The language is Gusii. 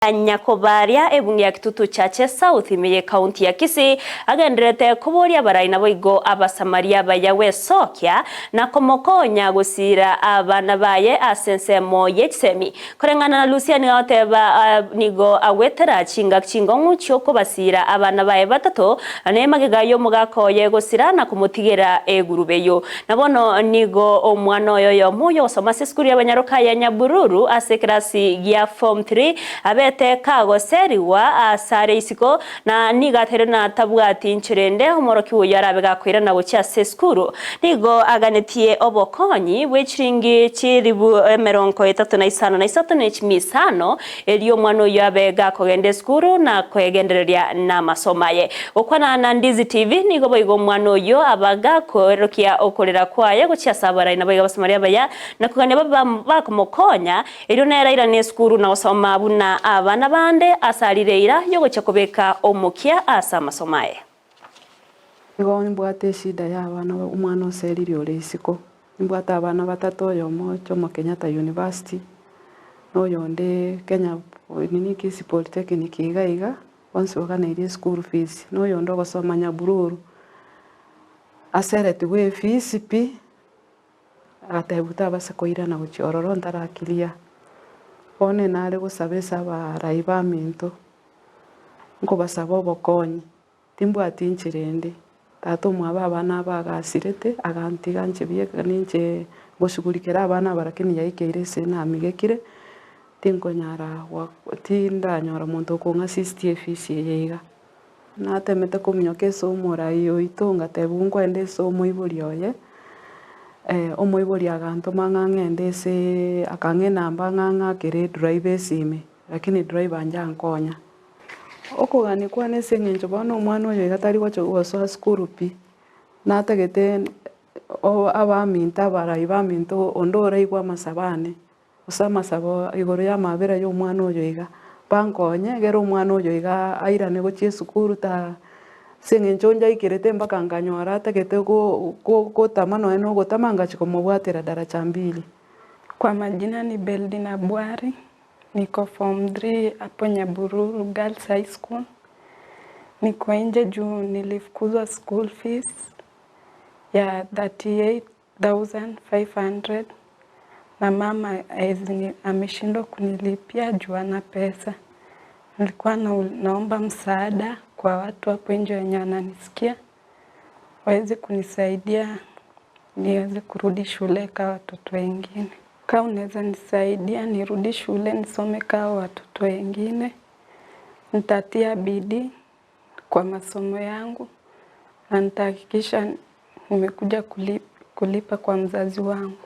Nyakobaria ebunge ya Kitutu Chache South ime y'ecounty ya Kisii agendererete koboria abarai naboigo Abasamaria abaya gwesokia na komokonya gosiira abana baye ase ensemo ye chisemi. Koreng'ana na Lucia nigo agoteba nigo agwetera chingaki chingong'u chi'okobasiira abana baye batato na nemagega y'omogaka oye gosira na komotigera egurube eyio. Na bono nigo omwana oye oyomo oyogosoma ase esukuru y'abanyaroka ya Nyabururu ase ekerasi gia form three abete kagoserigwa asare isiko, na nigo ateire na tabwati inchera ende omorokigwa oyio arabe gakoirana gochia ase esukuru. Nigo aganetie obokonyi bwe chiringi chilifu emerongo etato na isano na isato ne chimia isano, erio omwana oyio abe gakogenda esukuru na kwegendereria namasomo aye. Gokwana na Ndizi TV, nigo boigo omwana oyio aba gakoerokia okorera kwaye gochia ase abarai naboigo Abasamaria abaya, na kogania babe bakomokonya, erio nere airane esukuru na gosoma buna abana bande ase arire eira y'ogochia kobeka omokia ase amasomo aye. Nigo nimbwate eshida ya abana omwana oseririe ore isiko, nimbwate abana batato oyomo Jomo Kenyatta University, na oyonde Kenya nini Kisii Polytechnic iga iga, bonsi baganeirie eschool fees, na oyonde ogosoma Nyabururu, aseretigwe efees pi, agatebiwa tabasa koirana gochia ororo ntara clear. Bono nare gosaba ase abarai baminto, nkobasaba obokonyi. Timbwati inchera ende. Tata omwabo abana aba agasirete, agantiga inche bieka ninche ngoshughulikera abana aba lakini yaikeire ase namigekire, tinkonyara tindanyora monto okong'assist efees eye iga. Natemete kominyoka ase omorai oito ngatebiwa nkoenda ase omoibori oye, omoibori agantoma ng'a ng'ende aseee akang'a enamba ng'a ng'akere edriver esime, lakini driver njankonya. Okogania kwane ase eng'encho bono omwana oyo iga tari gocha gosoa sukuru pi, natagete abaminto abarai baminto onde oraigwe amasabo ane, gose amasabo igoro ya amabera ya omwana oyo iga, bankonye egere omwana oyo iga airane gochia esukuru ta ase eng'encho njaikerete mpaka nkanyora atagete go- go- gotama nonye na ogotama ngachia komobwatera daraja mbili. Kwa majina ni Beldina Bwari. Niko form 3 hapo Nyabururu Girls High School. Niko nje juu nilifukuzwa school fees ya 38500 na mama haezi ameshindwa kunilipia juu hana pesa. Nilikuwa naomba msaada kwa watu hapo nje wenye wananisikia waweze kunisaidia niweze kurudi shule kama watoto wengine. Ka unaweza nisaidia nirudi shule nisome kaa watoto wengine, nitatia bidii kwa masomo yangu na nitahakikisha nimekuja kulipa kwa mzazi wangu.